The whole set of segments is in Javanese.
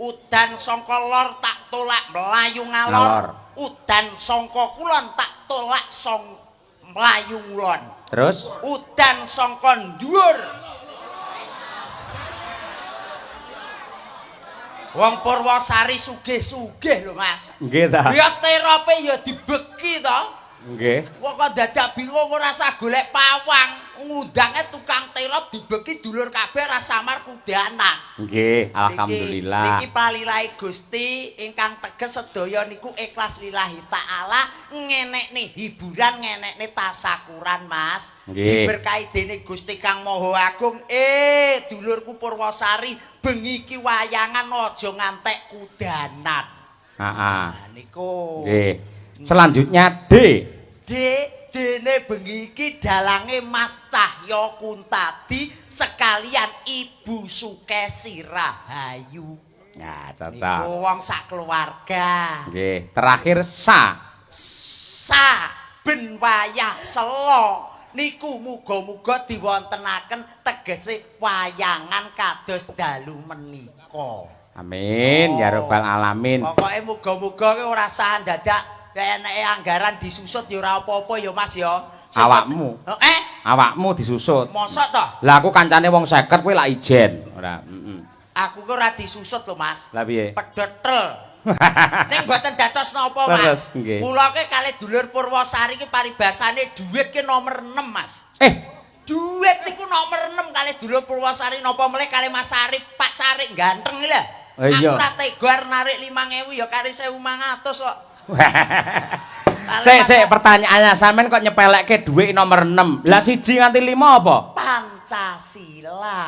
Udan sangka lor tak tolak mlayu ngalor. Ngalor. Udan sangka kulon tak tolak song mlayu ngulon. Terus Udan sangka dhuwur. Wong Purwosari sugih-sugih lho, Mas. Nggih ta. Ya terope ya dibeki to. Nggih. Wong kok dadak bingung ora usah golek pawang, ngundange tukang terop dibeki dulur kabeh ora samar kudanan. Nggih, alhamdulillah. Niki palilahi Gusti ingkang teges sedaya niku ikhlas lillahi taala, ngenekne hiburan, ngenekne tasakuran, Mas. Nggih. Diberkahi dening Gusti Kang Maha Agung. Dulurku Purwosari, bengi iki wayangan aja ngantek kudanan. Heeh. Nah niku. Nggih. Selanjutnya D. D, dene bengi iki dalange Mas Cahyo Kuntadi sekalian Ibu Sukesi Rahayu. Ya, cocok. Niku wong sak keluarga. Nggih, terakhir sa. Sa ben wayah selo niku muga-muga diwontenaken tegese wayangan kados dalu menika. Amin ya rabbal alamin. Pokoke muga-muga ki ora sah dadak eneke anggaran disusut ya ora apa-apa ya Mas ya. Awakmu. Awakmu disusut. Mosok to? Lah aku kancane wong 50 kowe lak ijen. Ora, heeh. Aku ki ora disusut lho Mas. Lah piye? Pedhetel. Ning mboten dados napa Mas. Kula ki kalih dulur Purwosari ki paribasane dhuwit ki nomor 6 Mas. Dhuwit niku nomor 6 kalih dulur Purwosari napa melih kalih Mas Arif Pak Carik ganteng iki lho. Oh, iya. Aku ora tega narik 5000 ya kari 1500 kok. Sik sik, pertanyaannya sampean kok nyepelekke dhuwit nomor 6. Lah 1 nganti 5 apa? Pancasila.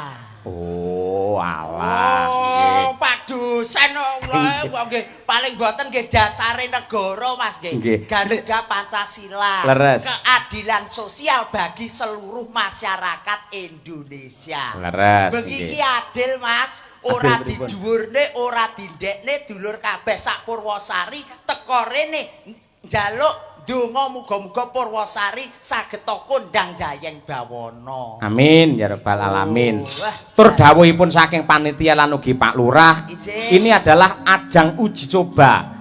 Oh, alah. Oh, Pak dosen kok nggih paling mboten nggih dasare negara Mas nggih. Garuda Pancasila. Leres. Keadilan sosial bagi seluruh masyarakat Indonesia. Leres. Bengi iki adil Mas, ora didhuwurne, ora dindekne dulur kabeh sak Purwosari teko rene njaluk donga muga-muga Purwosari saged kondang jayeng bawana. Amin ya rabbal alamin. Tur dawuhipun saking panitia lan ugi Pak Lurah, ini adalah ajang uji coba.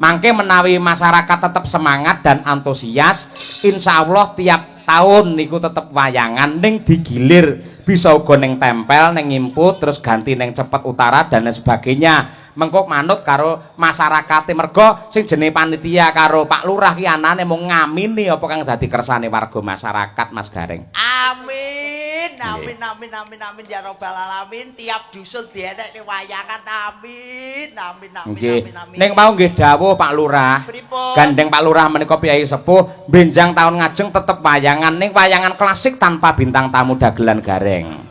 Mangke menawi masyarakat tetap semangat dan antusias, insya Allah tiap tahun niku tetep wayangan ning digilir, bisa uga ning tempel, ning input, terus ganti ning Cepet Utara dan lain sebagainya. Mengko manut karo masyarakate, mergo sing jenenge panitia karo Pak Lurah ki anane mung ngamini apa kang dadi kersane warga masyarakat Mas Gareng. Amin, amin, amin, amin, amin ya rabbal alamin. Tiap dusun dienekne wayangan. Amin, amin, amin, amin, amin. Ning mau nggih dawuh Pak Lurah. Pripun? Gandeng Pak Lurah menika piyai sepuh, benjang tahun ngajeng tetep wayangan, ning wayangan klasik tanpa bintang tamu dagelan Gareng.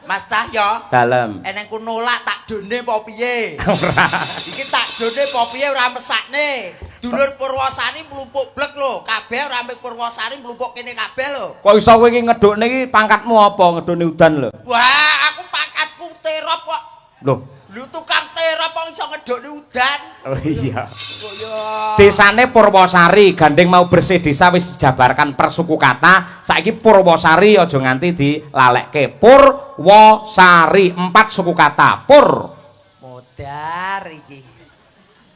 Mas Cahyo, dalem. Eneng ku nolak tak done apa piye? Ora. Iki tak done apa piye ora mesakne. Dulur Purwosari mlumpuk blek lho, kabeh ora mung Purwosari mlumpuk kene kabeh lho. Kok iso kowe iki ngedukne iki pangkatmu apa ngedukne udan lho? Wah, aku pangkatku terop kok. Lho, Lho tukang terop kok iso ngedukne udan. Oh iya. Oh iya. Desane Purwosari, gandeng mau bersih desa wis dijabarkan per suku kata. Saiki Purwosari aja nganti dilalekke. Purwosari 4 suku kata. Pur. Modar iki.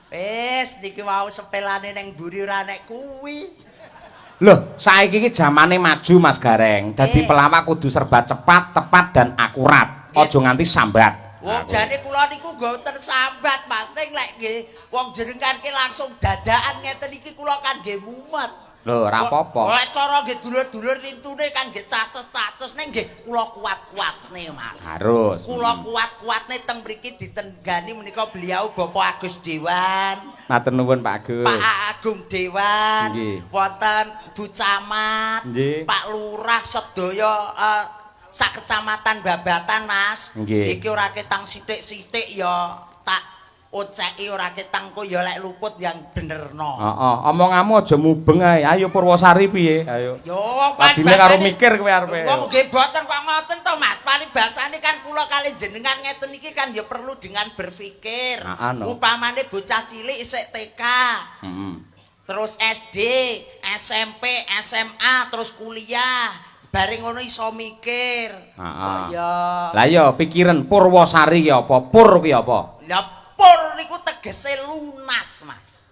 Wis niki wau sepelane ning mburi ora nek kuwi. Loh, saiki iki jamane maju Mas Gareng. Dadi pelawak kudu serba cepat, tepat dan akurat. Aja nganti sambat. Wong jane kula niku mboten sambat Mas, ning lek nggih wong jenengan ki langsung dadakan ngeten iki kula kan nggih mumet. Lho, ora apa-apa. Lek cara nggih dulur-dulur lintune kan nggih caces-caces ning nggih kula kuat-kuatne Mas. Harus. Kula kuat-kuatne teng mriki ditenggani menika beliau Bapak Agus Dewan. Matur nuwun Pak Agus. Pak Agung Dewan, wonten Bu Camat, Pak Lurah sedaya sak kecamatan Babatan Mas. Nggih. Iki ora ketang sithik-sithik ya tak oceki ora ketang kok ya lek luput yang benerno. Heeh, omonganmu aja mubeng ae. Ayo Purwosari piye? Ayo. Yo Padine karo mikir kowe arepe. Wong nggih mboten kok ngoten to Mas. Paribasane kan kula kali jenengan ngeten iki kan ya perlu dengan berpikir. Heeh, no. Upamane bocah cilik isih TK. Heeh. Terus SD, SMP, SMA, terus kuliah. Bareng ngono iso mikir. Heeh. Ya. Lah iya, pikiran Purwosari ki apa? Pur ki apa? Lah pur niku tegese lunas, Mas.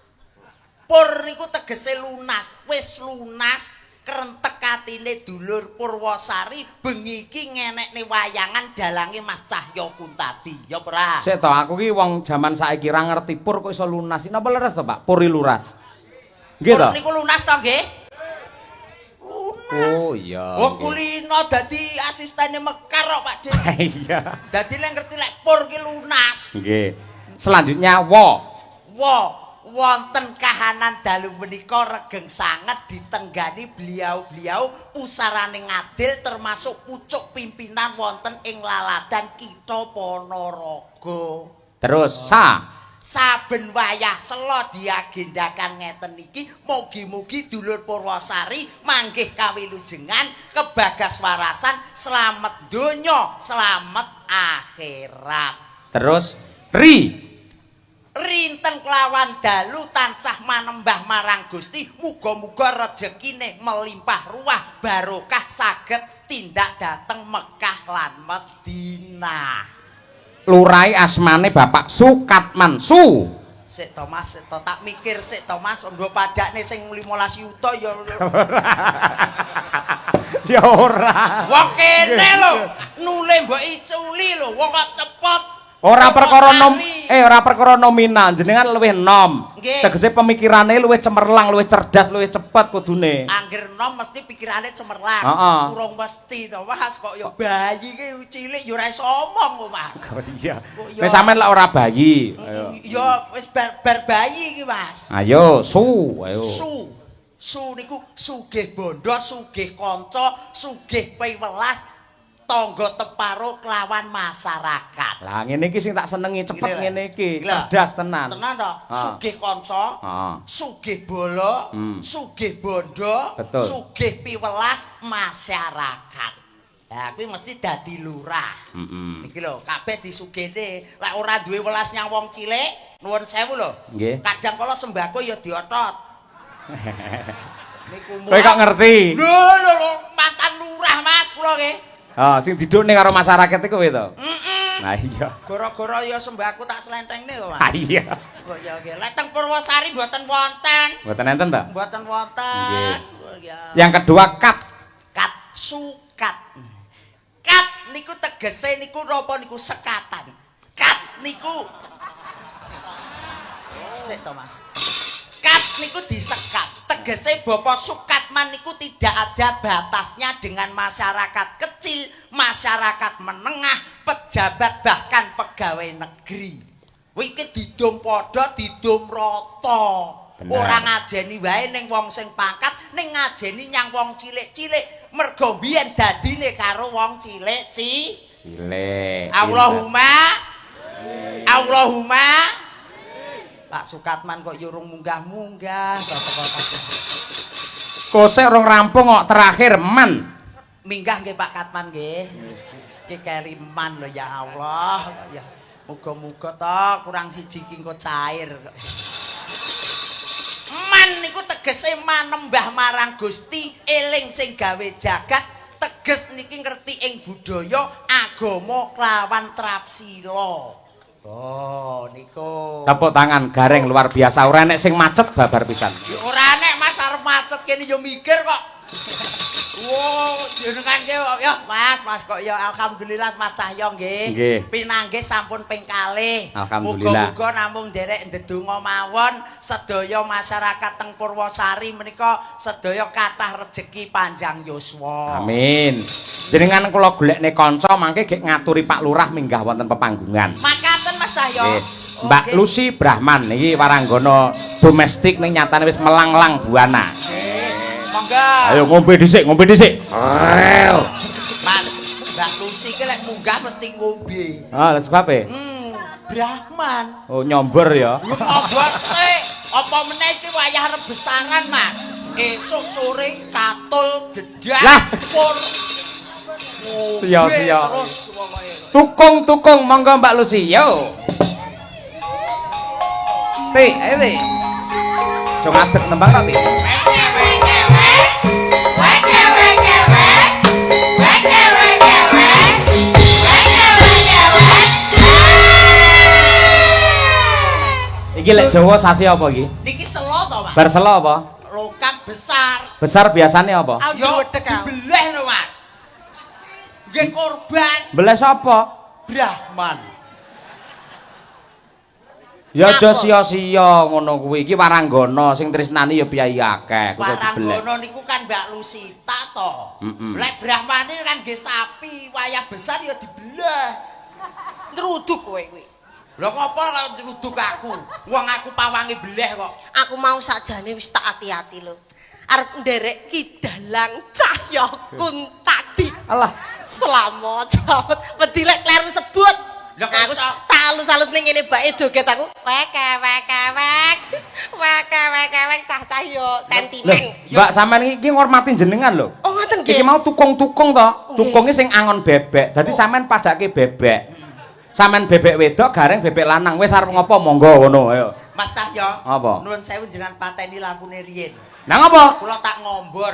Pur niku tegese lunas, wis lunas krentek atine dulur Purwosari bengi iki ngenekne wayangan dalange Mas Cahya Kuntadi. Ya ora? Sik to, aku ki wong jaman saiki ra ngerti pur kok iso lunas. Napa leres to, Pak? Puri luras. Nggih Pur to? niku lunas to nggih? Lunas. Oh iya. Oh kulino dadi asistene Mekar kok, Pak Dik. Iya. Dadi lek ngerti lek pur ki lunas. Nggih. Selanjutnya wo. Wo, wonten kahanan dalu menika regeng sanget ditenggani beliau-beliau pusarane ngadil termasuk pucuk pimpinan wonten ing laladan Kitha Ponorogo. Terus sa. Saben wayah sela diagendakan ngeten iki, mugi-mugi dulur Purwosari manggih kawilujengan, kebagas warasan, slamet donya, slamet akhirat. Terus ri. Rinten kelawan dalu tansah manembah marang Gusti, muga-muga rejekine melimpah ruah, barokah saged tindak dateng Mekah lan Madinah. Lurai asmane Bapak Sukatman Su. Sik to Mas, sik to tak mikir sik to Mas, nggo padakne sing 15 yuta ya. Ya ora. Wong kene lho, nule mbok iculi lho, wong kok cepet. Ora perkara nom Purwosari. Ora perkara nominal, jenengan luwih enom. Nggih. Tegese pemikirane luwih cemerlang, luwih cerdas, luwih cepet kudune. Angger nom mesti pikirane cemerlang. Heeh. Urung mesti to Mas, kok ya bayi ki cilik ya ora iso omong kok Mas. Oh iya. Kok ya. Wis sampean lek ora bayi. Ayo. Ya wis bar, bar bayi iki Mas. Ayo, su, ayo. Su. Su niku sugih bondo, sugih kanca, sugih piwelas, tangga teparo kelawan masyarakat. Lah ngene iki sing tak senengi, cepet Ngene lho. ngene iki, Lho. cerdas tenan. Tenan to? Ah. Sugih kanca, sugih bala, sugih bondo, sugih piwelas masyarakat. Lah kuwi mesti dadi lurah. Iki lho, kabeh disugihne. Lek ora duwe welas nyang wong cilik, nuwun sewu lho. Nggih. Kadang kala sembako ya diotot. Niku Kowe kok ngerti? Lho lho lho, mantan lurah Mas kula nggih. Oh, sing didukne karo masyarakat iku kowe to? Heeh. Nah iya. Gara-gara ya sembako tak slentengne kok, Mas. Ah iya. Oh ya nggih. Lek teng Purwosari mboten wonten. Mboten enten to? Mboten wonten. Nggih. Oh ya. Yang kedua kat. Kat sukat. Kat niku tegese niku napa niku sekatan. Kat niku sik to Mas. Kat niku disekat. Tegese Bapak Sukatman niku tidak ada batasnya dengan masyarakat kecil, masyarakat menengah, pejabat bahkan pegawai negeri. Kuwi iki didum padha, didum rata. Bener. Ora ngajeni wae ning wong sing pangkat, ning ngajeni nyang wong cilik-cilik. Mergo biyen dadine karo wong cilik Cilik. Allahumma Allahumma. Pak Sukatman kok yo urung munggah-munggah Kosek rong rampung kok terakhir man. Minggah nggih Pak Katman nggih. Iki keliman lho ya Allah. Ya muga-muga to kurang siji ki engko cair. Man niku tegese manembah marang Gusti, eling sing gawe jagat, teges niki ngerti ing budaya, agama kelawan trapsila. Oh, niku. Tepuk tangan gareng luar biasa. Ora enek sing macet babar pisan. Ya ora enek Mas arep macet kene ya mikir kok. Wow, jenengan ki ya Mas, Mas kok ya alhamdulillah Mas Cahyo nggih. Nggih. Pinanggih sampun ping kalih. Alhamdulillah. Muga-muga namung nderek ndedonga mawon sedaya masyarakat teng Purwosari menika sedaya kathah rejeki panjang yuswa. Amin. Jenengan kula golekne kanca mangke gek ngaturi Pak Lurah minggah wonten pepanggungan. Makaten Mas Cahyo. Nggih. Mbak Oke. Lucy Brahman iki waranggana domestik ning nyatane wis melanglang buana. Monggo. Ayo ngombe dhisik, ngombe dhisik. Mas, Mbak Lucy ki lek munggah mesti ngombe. Ah, lha sebabe? Brahman. Oh, nyombor ya. Ngombor sik. Apa meneh iki wayah rebesangan, Mas. Esuk sore katul dedak Lah. pur. Siya, siya. Terus pokoke. Tukung-tukung monggo Mbak Lucy. Yo. Ti, ayo Ti. Aja ngadeg nembang ta, Ti. Wek wek wek. Wek wek wek. Iki lek Jawa sasi apa iki? Niki selo to, Mas? Bar selo apa? Lokam besar. Besar biasane apa? Aku Yo diwedhek aku. dibeleh lho, Mas. Nggih korban Beleh sapa? Brahman. Ya aja Nyapa? sia-sia ngono kuwi. Iki waranggana sing tresnani ya piyayi akeh, kudu dibeleh. Waranggana niku kan Mbak Lusita to. Lek Brahmane kan nggih sapi, wayah besar ya dibeleh. Nruduk kowe kuwi. Lho kok apa kok nruduk aku? Wong aku pawange beleh kok. Aku mau sakjane wis tak ati-ati lho. Arep nderek Ki Dalang Cahya Kuntadi. Alah, Selamat, selamat. Wedi lek kleru sebut. Lah kok Aku iso? tak alus-alus ning ngene bake joget aku. Wek wek wek. Wek wek wek cah-cah yo lho, sentimen. Mbak sampean iki ngormati jenengan lho. Oh ngoten nggih. Iki mau tukung-tukung to. Nggih. Tukunge sing angon bebek. Dadi sampean padake bebek. Sampean bebek wedok, gareng bebek lanang. Wis arep ngopo monggo ngono ayo. Mas Cahyo. Apa? Nuwun sewu jenengan pateni lampune riyin. Nah ngopo? Kula tak ngombor.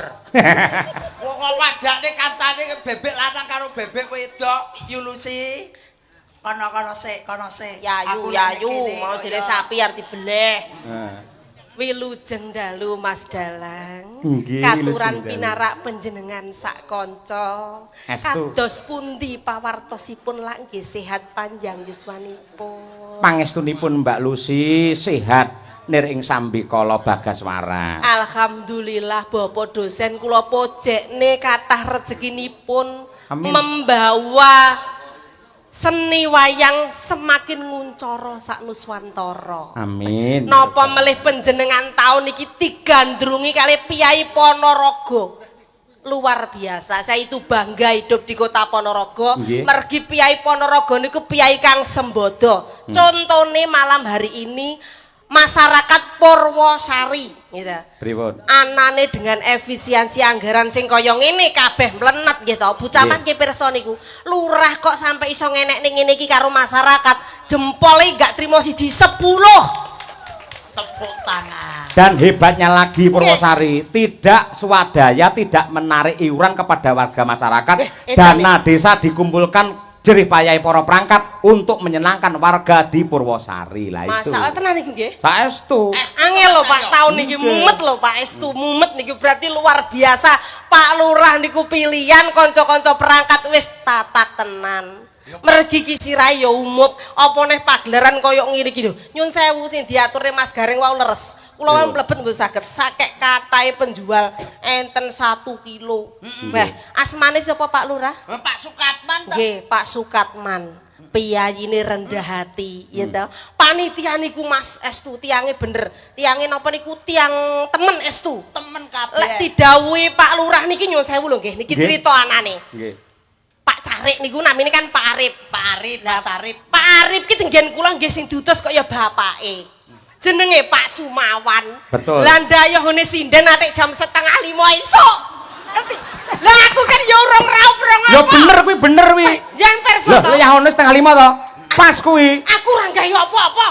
Wong kok padakne kancane bebek lanang karo bebek wedok, Yulusi. Kono-kono sik, kono sik. Yayu Aku nek yayu kene mau jere kaya- sapi arep dibeleh. Heeh. Wilujeng dalu Mas Dalang. Nggih, Katuran wilujeng dalu. pinarak panjenengan sak kanca. Estu. Kados pundi pawartosipun lak nggih sehat panjang yuswanipun. Pangestunipun Mbak Lucy sehat nir ing sambikala bagaswara. Alhamdulillah Bapak dosen kula pojekne kathah rezekinipun Amin. membawa seni wayang semakin nguncara sak nuswantara. Amin. Napa melih panjenengan taun iki digandrungi kali Piyai Ponorogo. Luar biasa. Saya itu bangga hidup di kota Ponorogo. Nggih. Mergi Piyai Ponorogo niku piyai kang sembodo. Contone malam hari ini masyarakat Purwosari gitu. Pripun? Anane dengan efisiensi anggaran sing kaya ngene kabeh mlenet nggih to. Bu Camat nggih pirsa niku. Lurah kok sampai iso ngenekne ngene iki karo masyarakat, jempole gak trimo siji 10. Tepuk tangan. Dan hebatnya lagi Purwosari, tidak swadaya, tidak menarik iuran kepada warga masyarakat. Eh. Dana desa dikumpulkan jerih payahe para perangkat untuk menyenangkan warga di Purwosari. Lah itu. Masalah tenan niku nggih. Saestu. Estu, Angel lho Mas Pak Cahyo. tahun niki mumet lho Pak, estu mumet niku berarti luar biasa. Pak Lurah niku pilihan kanca-kanca perangkat wis tatak tenan. Mergi ki sirahe ya umup, apa neh pagelaran koyo ngene iki lho. Nyun sewu sing diaturne Mas Gareng wau leres. Kula wau mlebet mboten saged. Sakek kathahe penjual enten 1 kilo. Wah, asmane sapa Pak Lurah? Eh, Pak Sukatman to. Nggih, Pak Sukatman. Piyayine rendah hati, ya toh. Panitia niku Mas estu tiange bener. Tiange napa niku tiang temen estu. Temen kabeh. Lek didhawuhi Pak Lurah niki nyuwun sewu lho nggih, niki Nggih. cerita anane. Nggih. Pak Carik niku namine kan Pak Arif. Pak Arif, Mas Arif. Pak Arif ki tenggen kula nggih sing diutus kok ya bapake. Jenenge Pak Sumawan. Betul. Lah ndayuhane sinden atik jam 4.30 esuk. Ngerti? Lah aku kan ya urung raup rong Ya apa. bener kuwi, bener kuwi. Jangan perso Loh, to. ya ono 4.30 to. Pas kuwi. Aku ora gawe apa-apa.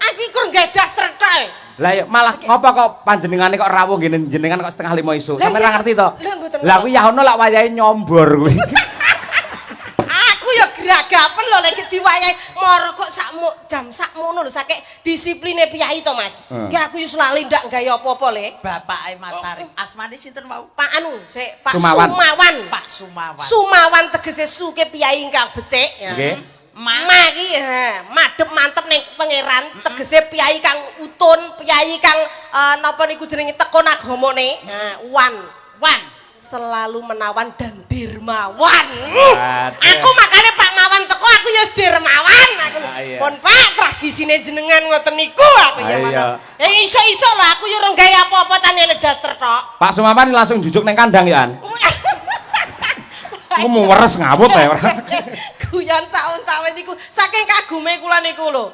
Aku iku ora gawe daster tok. Lah ya malah ngopo kok panjenengane kok rawuh ngene jenengan kok 4.30 isuk. Lah, Sampeyan ora nggih, ngerti to? Lah, mboten Lah kuwi ya ono lak wayahe nyombor kuwi. Aku ya gragapen lho lek diwayahi moro kok sakmu jam sakmono lho sakek disipline piyai to Mas. Ki aku yo lali ndak gawe apa-apa le. Bapake Mas Arif. Asmane sinten wau? Pak anu sik Pak Sumawan. Sumawan. Pak Sumawan. Sumawan tegese suke piyai ingkang becik ya. Nggih. Ma. Ma ki ha, madhep mantep ning pangeran tegese piyai kang utun, piyai kang napa niku jenenge tekun agamane. Ha, wan. Wan. Selalu menawan dan dermawan. Waduh. Aku makane Pak Mawan teko aku ya wis dermawan aku. Ah, iya. Pun Pak tragisine jenengan ngoten niku aku ya Ah, iya. ngono. Ya iso-iso lho aku ya ora gawe apa-apa tanyane daster tok. Pak Sumawan langsung jujuk neng kandang ya an. Ngomong weres ngawut ya ora. Guyon saun-sawen niku saking kagume kula niku lho.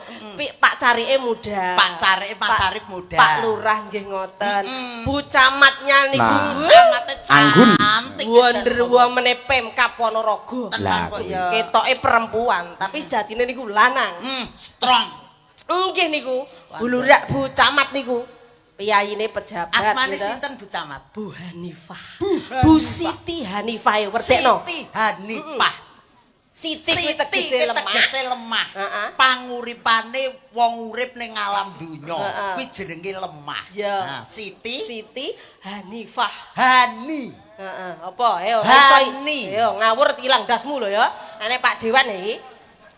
Pak Carike muda. Pak Carike Mas Arif muda. Pak Lurah nggih ngoten. Bu Camatnya niku Nah. Camate Anggun. cantik. Wonder Woman Pemkab Ponorogo. Tenan kok Lah, ya. Ketoke perempuan, tapi sejatine niku lanang. Strong. Nggih niku. Bu Lurah, Bu Camat niku. Piyayine pejabat. Asmane gitu. sinten Bu Camat? Bu Hanifah. Bu Siti Hanifah ya, werdekno. Siti Hanifah. Siti kuwi tegese lemah. Tegese lemah. Heeh. Panguripane wong urip ning alam donya kuwi jenenge lemah. Ya. Nah, Siti. Siti Hanifah. Hani. Heeh, apa? Ayo. Hani. Ayo ngawur ilang dasmu lho ya. Ane Pak Dewan iki.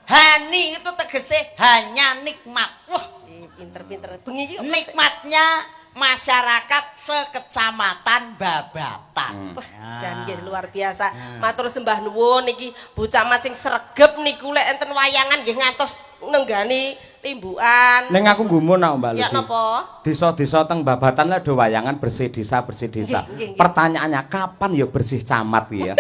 Hani itu tegese hanya nikmat. Wah, pinter-pinter. Bengi iki kok Nikmatnya masyarakat sekecamatan Babatan. Wah, jan nggih luar biasa. Matur sembah nuwun niki Bu Camat sing sregep niku lek enten wayangan nggih ngantos nenggani limbukan. Ning aku gumun aku, Mbak Ya Lucy. napa? Desa-desa teng Babatan lek do wayangan bersih desa, bersih desa. Nggih, nggih, nggih. Pertanyaannya kapan ya bersih camat iki ya?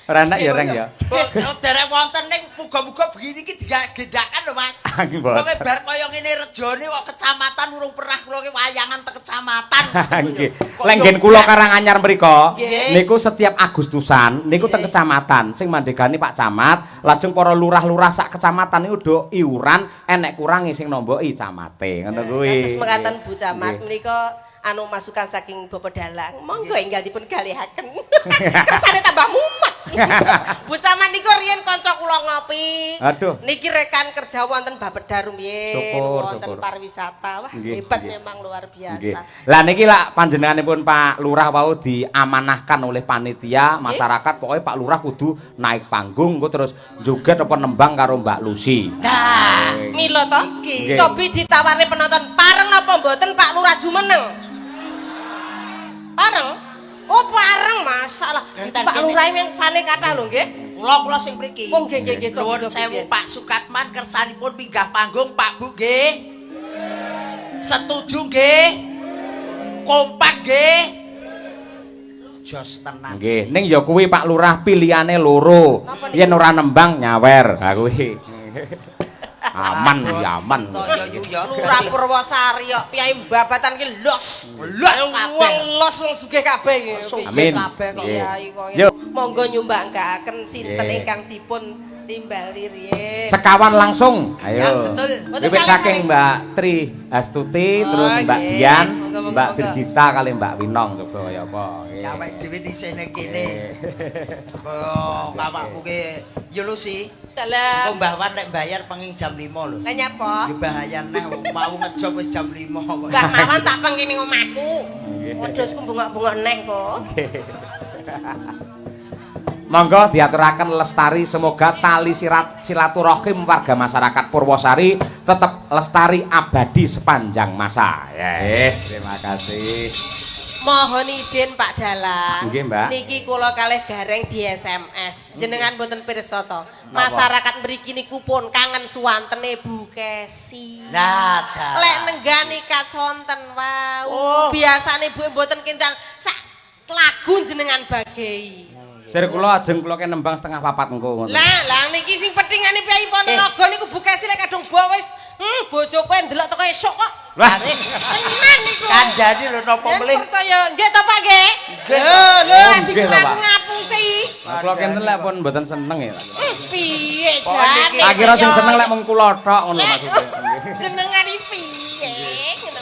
Ora enak ya, Reng ya. Oh, derek wonten ning muga-muga begini iki digendakan lho, Mas. Nggih, mboten. Wong bar kaya ngene rejone kok kecamatan urung pernah kula ki wayangan teng kecamatan. Nggih. Lek nggen kula Karanganyar mriku, Nggih. niku setiap Agustusan niku teng kecamatan sing mandegani Pak Camat, lajeng para lurah-lurah sak kecamatan niku do iuran, enek kurangi sing nomboki camate. Ngono kuwi. Terus mekaten Bu Camat Nggih. menika anu masukan saking Bapak Dalang. Monggo enggal dipun galihaken. Kersane tambah mumet. Bu Camat niku riyen kanca kula ngopi. Aduh. Niki rekan kerja wonten Bappeda rumiyin, Syukur, wonten syukur. pariwisata. Wah, Nggih, hebat nggih. memang luar biasa. Nggih. Lah niki lak panjenenganipun Pak Lurah wau diamanahkan oleh panitia masyarakat, pokoknya Pak Lurah kudu naik panggung engko terus joget apa nembang karo Mbak Lucy. Nah, Mila to? Iki. Cobi ditawari penonton pareng napa mboten Pak Lurah jumeneng? Pareng? Oh, pareng masalah. Enten Pak kene. Lurah yang fane kathah lho nggih. Kula kula sing mriki. Oh nggih nggih nggih cobi Nuwun cobi, sewu nggih. Pak Sukatman kersanipun minggah panggung Pak Bu nggih. Setuju nggih? Kompak nggih? Jos tenan. Nggih, ning ya kuwi Pak Lurah pilihane loro. Napa niku? Yen ora nembang nyawer. Ha kuwi. Aman ya aman. Ya. Lurah Purwosari kok piyai Babatan ki los. Los kabeh. Wong los wong sugih kabeh iki. Amin. Kabeh kok. Nggih. Piyai kok. Yo. Monggo nyumbangkaken sinten Nggih. ingkang dipun timbali riyin. Sekawan langsung. Ya, Ayo. betul. Betul Wiwit kali, saking kali. Mbak Tri Astuti, terus Oh, Mbak nggih. Dian, Monggo, monggo, Mbak monggo. Birgita kali Mbak Winong coba kaya apa. Nggih. Ya awake dhewe disene kene. Oh, bapakku ki ya lho sih. Dalam. Engko Mbah Wan nek bayar penging jam 5 lho. Lah nyapa? Ya bahaya neh mau ngejob wis jam 5 kok. Mbah Mawan tak pengin ning omahku. Nggih. Wedhusku bungok-bungok neh kok. Monggo diaturaken lestari, semoga tali sirat silaturahim warga masyarakat Purwosari tetap lestari abadi sepanjang masa. Ya, terima kasih. Mohon izin Pak Dalang. Nggih, Mbak. Niki kula kalih gareng di SMS. Jenengan mboten pirsa to. Masyarakat mriki niku pun kangen suwantene Bu Kesi. Nah, dah. Lek nenggani kaconten wau. Oh. Biasane ibu mboten kendang sak lagu jenengan bagei. Sir kula ajeng kula ke nembang 3.30 engko ngoten. Lah, lah niki sing petingane piyai Ponorogo niku Bu Kesi lek kadung bawa wis bojo kowe ndelok teko esuk kok. Wah. Tenan niku. Kandhane lho napa Yen melih. percaya nggih to Pak nggih? Nggih. Lho, lho Oh, lek nggih dikira to, aku Pak. ngapusi. Lah kula kenten lek pun mboten seneng ya. Piye Pokoke jane? niki- Tak kira sing seneng lek mung kula tok ngono Lek, maksudnya. Jenengan iki piye?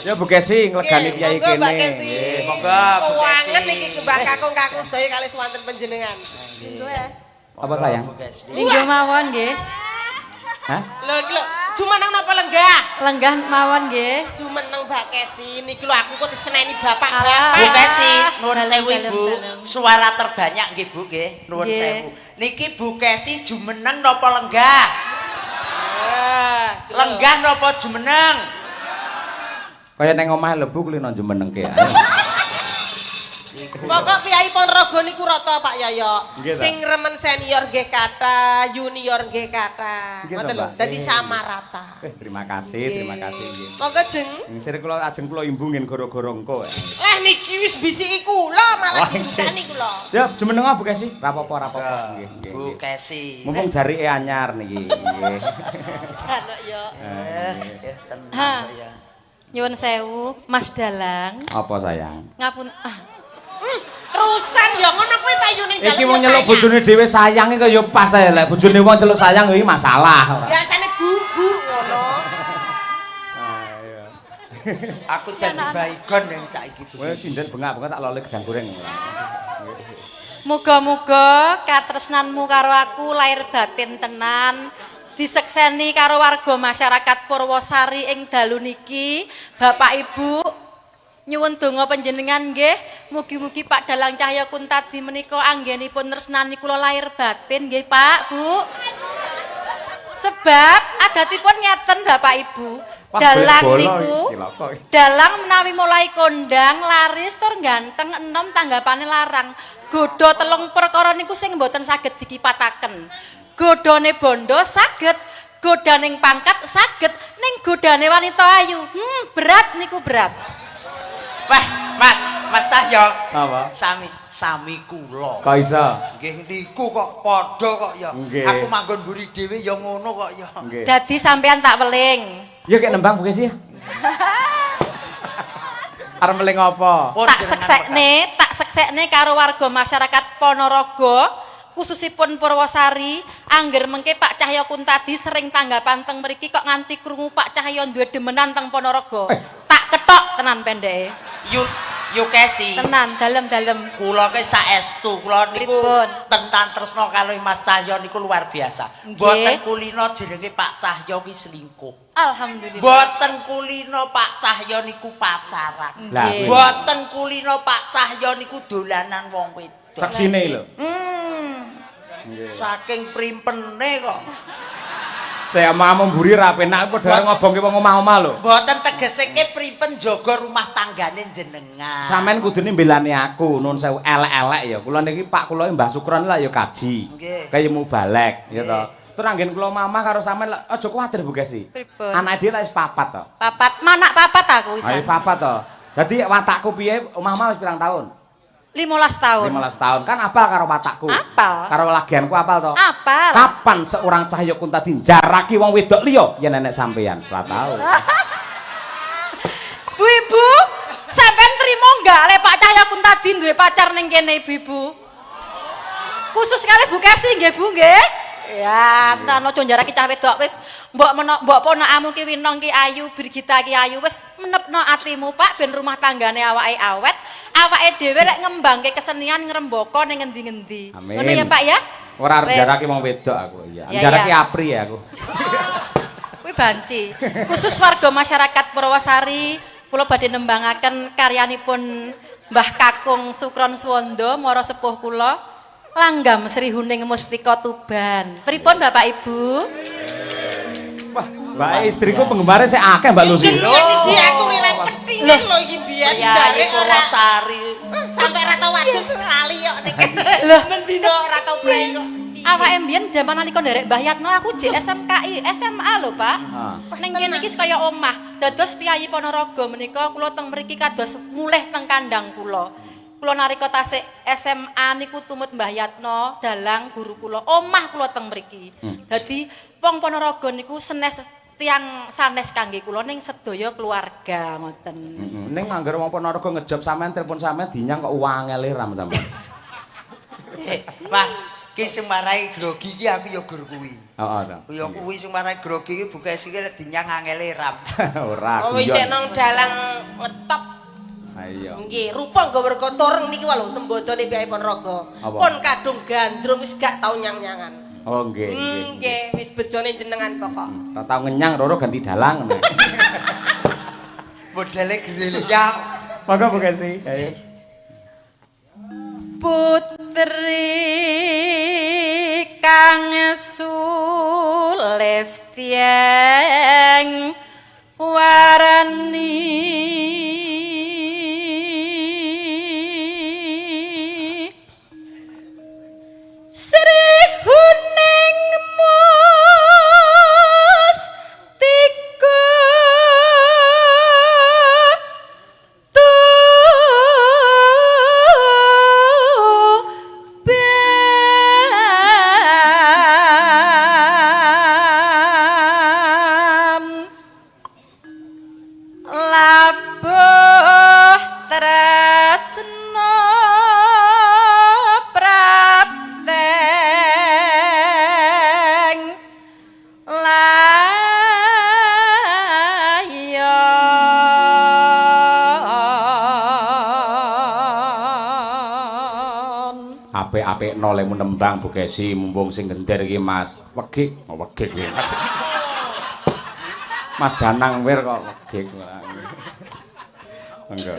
Ya Bu Kesi nglegani Nggih, piyai monggo, kene. Mbak Kesi. Nggih. Monggo, Bu Kewangen Kesi. niki Mbak kakung-kakung sedaya kalih swanten panjenengan. Apa sayang? Bu Kesi. Linggo mawon nggih. Hah? Lho iki lho, jumeneng napa lenggah? Lenggah mawon nggih. Jumeneng Mbak Kesi niki lho aku kok diseneni bapak-bapak. Bu Kesi, nuwun Dalem, sewu dalem, Ibu. dalem. Suara terbanyak nggih Bu nggih, nuwun Nggih. sewu. Niki Bu Kesi jumeneng napa lenggah? Ah, iki lho. Lenggah napa jumeneng? Kaya neng omah lho Bu kulino jumenengke. Pokok piyai Ponorogo niku rata Pak Yoyo. Nggih, ta? Sing remen senior nggih kathah, junior nggih kathah. Nggih, ta, Ngoten lho, Mbak? dadi Nggih. sama rata. Terima kasih, terima kasih nggih. Monggo jeng. Sir kula ajeng kula imbu ngen gara-gara engko. Lah niki wis bisiki kula malah Wah, diucani kula. Ya, jumeneng Bu Kesi. Ra apa-apa, ra apa-apa. Nggih, nggih. Bu nggih. Kesi. Mumpung jarike anyar niki. Nggih. Janok yo. Eh, tenang ya. Nyuwun sewu, Mas Dalang. Apa sayang? Ngapun ah, Terusan ya ngono kuwi ta yune dalem. Iki wong ya nyeluk sayang. bojone dhewe sayang iki ya pas ae lek bojone wong celuk sayang iki masalah ora. Biasane gugu ngono. Ayo. Aku dadi baygon yang saiki Bu. Kowe sinden bengak-bengak tak lole gedang goreng. Muga-muga katresnanmu karo aku lahir batin tenan. Disekseni karo warga masyarakat Purwosari ing dalu niki, Bapak Ibu, nyuwun donga panjenengan nggih, mugi-mugi Pak Dalang Cahya Kuntadi menika anggenipun tresnani kula lahir batin nggih Pak, Bu. Sebab adatipun ngeten Bapak Ibu, Wah, dalang bola niku iki, cilaka iki. Dalang menawi mulai kondang, laris tur ganteng enom tanggapane larang. Godha telung perkara niku sing mboten saged dikipataken. Godhane bondo saged, godaning pangkat saged, ning godane wanita ayu, berat niku berat. Wah, Mas, Mas Cahyo. Apa? Sami sami kula. Kok iso? Nggih niku kok padha kok ya. Nggih. Aku manggon mburi dhewe ya ngono kok ya. Nggih. Dadi sampean tak weling. Ya kayak nembang Bu Kesi ya. Arep meling apa? Pun Tak jenengan seksekne, tak seksekne karo warga masyarakat Ponorogo, khususipun Purwosari, angger mengke Pak Cahyo Kuntadi sering tanggapan teng mriki kok nganti krungu Pak Cahyo duwe demenan teng Ponorogo. Eh. Tak ketok tenan pendeke. Yu Yu Kesi. Tenan, dalem-dalem. Kula ke saestu, kula niku Pripun? tentang tresno karo Mas Cahyo niku luar biasa. Nggih. Mboten kulino jenenge Pak Cahyo ki selingkuh. Alhamdulillah. Mboten kulino Pak Cahyo niku pacaran. Lah, Nggih. kuwi. Mboten kulino Pak Cahyo niku dolanan wong wedok. Saksine lho. Saking primpene kok. Saya mau mburi ra penak padha arep ngobongke wong omah-omah lho. Mboten tegese ke pripen jaga rumah tanggane jenengan. Sampeyan kudune mbelani aku, nun sewu elek-elek ya. Kula niki Pak kula Mbah Sukron lah ya kaji. Nggih. Kaya mubalek ya to. Terus anggen kula mamah karo sampean lah aja kuwatir Bu Kesi. Pripun? Anake dhewe lah wis papat to. Papat, manak papat aku Ayo wisan. papat to. Dadi watakku piye omah-omah wis pirang tahun? 15 tahun. 15 tahun. Kan apal karo watakku. Apal. Karo lagianku apal to. Apal. Kapan seorang Cahyo Kuntadi jaraki wong wedok liya yen enek sampeyan? Ora tau. Bu Ibu, sampean trimo enggak lek Pak Cahyo Kuntadi duwe pacar ning kene ibu-ibu? Khusus kali Bu Kesi nggih Bu nggih. Ya, tenan aja njaraki cah wedok wis mbok meno mbok ponakamu ki Winong ki ayu, Brigita ki ayu wis menepno atimu Pak ben rumah tanggane awake awet, awake dhewe lek ngembangke kesenian ngrembaka ning ngendi-ngendi. Amin. Ngono ya Pak ya? Ora arep Wis. jaraki wong wedok aku, iya. Ya, Jaraki ya. Apri ya aku. Kuwi banci. Khusus warga masyarakat Purwosari, kula badhe nembangaken karyanipun Mbah Kakung Sukron Suwondo, mara sepuh kula, Langgam Sri Huning Mustika Tuban. Pripun Bapak Ibu? Wah, mbak istriku penggemarnya sik akeh Mbak Lucy. Jenengan iki diaturi lek petingen lho iki biyen Ya, jare ora Purwosari. sampe ora tau wadus lali kok nek. Loh, Mendino ora tau prei kok. Awake mbiyen jaman nalika nderek Mbah Yatno aku jek SMKI, SMA lho, Pak. Ah. Ning kene iki kaya omah. Dados piyayi Ponorogo menika kula teng mriki kados mulih teng kandang kula. Kula nalika tasik SMA niku tumut Mbah Yatno, dalang guru kula, omah kula teng mriki. Dadi wong Ponorogo niku senes tiang sanes kangge kula ning sedaya keluarga ngoten. Heeh. Ning angger wong Ponorogo ngejob sampean telepon sampean dinyang kok wangele ram sampean. Eh, Mas, ki sing marai grogi ki aku ya gur kuwi. Heeh to. Ya kuwi sing marai grogi ki buka siki lek dinyang angele ram. Ora Oh, guyon. iki nang dalang ngetop. Ha iya. Nggih, rupa nggawa werka tureng niki wae lho sembodone piyai Ponorogo. Apa? Pun kadung gandrung wis gak tau nyang-nyangan. Oh nggih, nggih. Nggih, wis bejone jenengan pokok. Ora tau ngenyang roro ganti dalang ngono. Modele gerilya. Monggo Bu Kesi. Ayo. Putri kang sulistyang warani Sri Huning Mustika Tuban labur Apik-apikno lemu nembang Bu Kesi, mumpung sing gender iki Mas Wegik. Oh, Wegik kuwi Mas. Mas Danang wir kok Wegik. Monggo.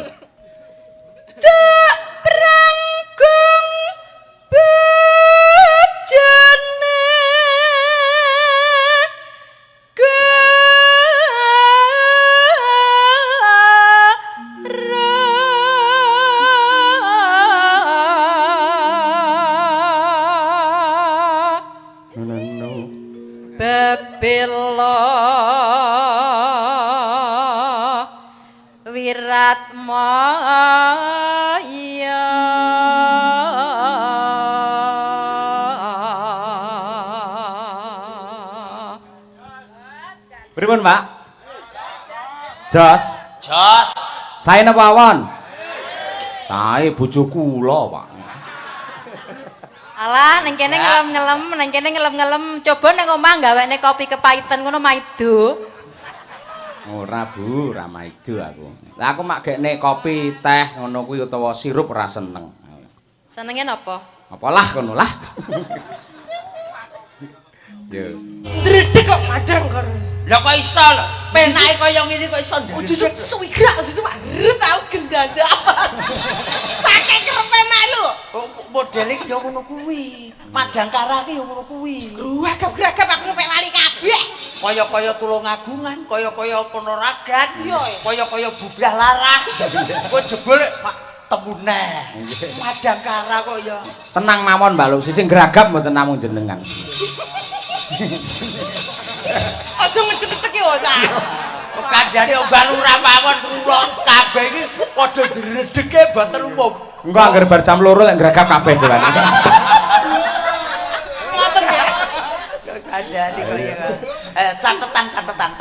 Tak prangkung bejane gara. Ngono. Bebela Wiratmaya. Pripun, Pak? Jos. Jos. Sae napa awon? Sae bojo kula, Pak. Alah, ning kene ngelem-ngelem, ning kene ngelem-ngelem. Coba ning omah gawekne kopi kepaiten ngono maido. Ora, Bu, ora maido aku. Lah aku mak gekne kopi, teh ngono kuwi utawa sirup ora seneng. Senenge napa? Apalah kono lah. Yo. Ndredeg kok madang karo. Lah kok iso lho? Penake kaya ngene kok iso ndredeg. Ujug suwi grak ujug ret aku gendanda apa. Saking kerepe melu. Oh, modele ki ya ngono kuwi. Madangkara ki ya ngono kuwi. Wah, gap-gap aku sampe lali kabeh. Kaya-kaya Tulungagungan, kaya-kaya Ponoragan, Iya, iya. kaya-kaya Bubrah Larah. Kok jebul mak temune. Madangkara kok ya. Tenang mawon Mbak Lucy, sing gragap mboten namung jenengan. Aja ngedek-ngedek yo, Cak. Kandhane Mbak Lurah mawon kula kabeh iki padha dredege mboten umum. Engko angger bar jam 2 lek gragap kabeh dolan. Ngoten ya. Kandhane kok ya. Catetan catetan.